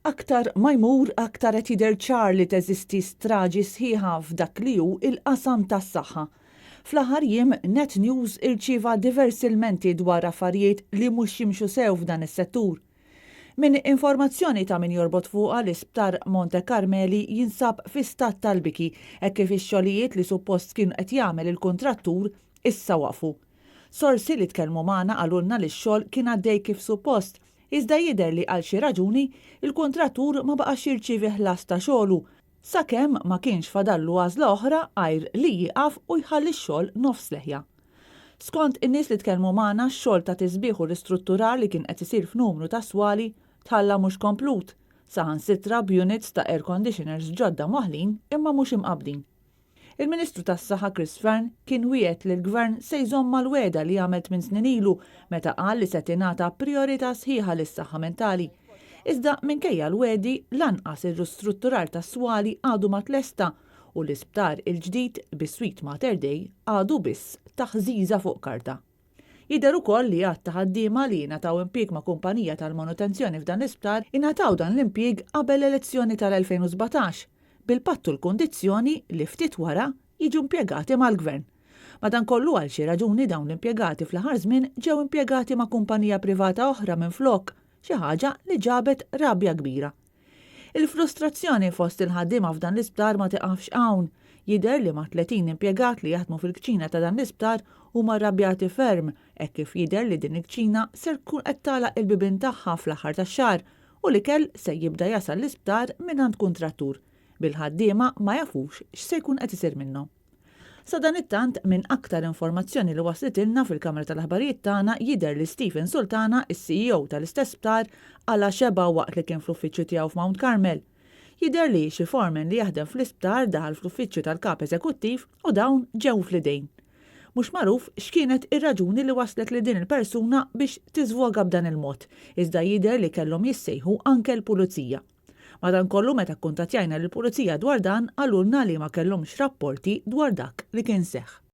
Aktar ma jmur aktar qed jidher ċar li teżisti straġi sħiħa f'dak li hu l-qasam tas-saħħa. Fl-aħħar jiem Net News irċieva diversi lmenti dwar affarijiet li mhux jimxu sew f'dan is-settur. Minn informazzjoni ta' min jorbot fuqha l-Isptar Monte Carmeli jinsab fi stat tal-biki hekk kif ix-xogħlijiet li suppost kien qed jagħmel il-kuntrattur issa waqfu. Sorsi li tkellmu magħna qalulna li x-xogħol kien għaddej kif suppost iżda jidher li għal xi raġuni l-kuntrattur ma baqax jirċievi ħlas ta' xogħlu sakemm ma kienx fadallu għażla oħra għajr li jieqaf u jħalli x-xogħol nofs leħja. Skont in-nies li tkellmu magħna x-xogħol ta' tisbiħ u ristrutturar li kien qed isir f'numru ta' swali tħalla mhux komplut, saħansitra b'units ta' air conditioners ġodda mwaħħlin imma mhux imqabbdin. Il-Ministru tas-Saħħa Chris Fearne kien wiegħed li l-Gvern se jżomm mal-wegħda li għamel tminn snin ilu meta qal li se tingħata prijorità sħiħa lis-saħħa mentali. Iżda minkejja l-wegħdi, lanqas ir-ristrutturar tas-swali għadu ma tlesta u l-isptar il-ġdid biswit Mater Dei għadu biss taħżiża fuq karta. Jidher ukoll li għadd ta' ħaddiema li ingħataw impjieg ma' kumpanija tal-manutenzjoni f'dan l-isptar ingħataw dan l-impjieg qabel l-elezzjoni tal-2017, bil-patt u l-kundizzjoni li ftit wara jiġu impjegati mal-Gvern. Madankollu għal xi raġuni dawn l-impjegati fl-aħħar żmien ġew impjegati ma' kumpanija privata oħra minflok, xi ħaġa li ġabet rabja kbira. Il-frustrazzjoni fost il-ħaddiema f'dan l-isptar ma tiqafx hawn. Jidher li mat-30 impjegat li jaħdmu fil-kċina ta' dan l-isptar huma rrabjati ferm hekk kif jidher li din il-kċina ser tkun qed tagħlaq il-bibien tagħha fl-aħħar tax-xahar u l-ikel se jibda jasal l-isptar mingħand kuntrattur, bil-ħaddiema ma jafux x'se jkun qed isir minnhom. Sadanittant, minn aktar informazzjoni li waslitilna fil-kamra tal-aħbarijiet tagħna jidher li Stephen Sultana, is-CEO tal-istess sptar, qala' xebgħa waqt li kien fl-uffiċċju tiegħu f'Mount Carmel. Jidher li xi foreman li jaħdem fl-isptar daħal fl-uffiċċju tal-kap eżekuttiv u dawn ġew fl-idejn. Mhux magħruf x'kienet ir-raġuni li wasslet lil din il-persuna biex tiżvoga b'dan il-mod, iżda jidher li kellhom jissejħu anke l-pulizija. Madankollu meta kkuntattjajna lill-Pulizija dwar dan qalulna li ma kellhomx rapporti dwar dak li kien seħħ.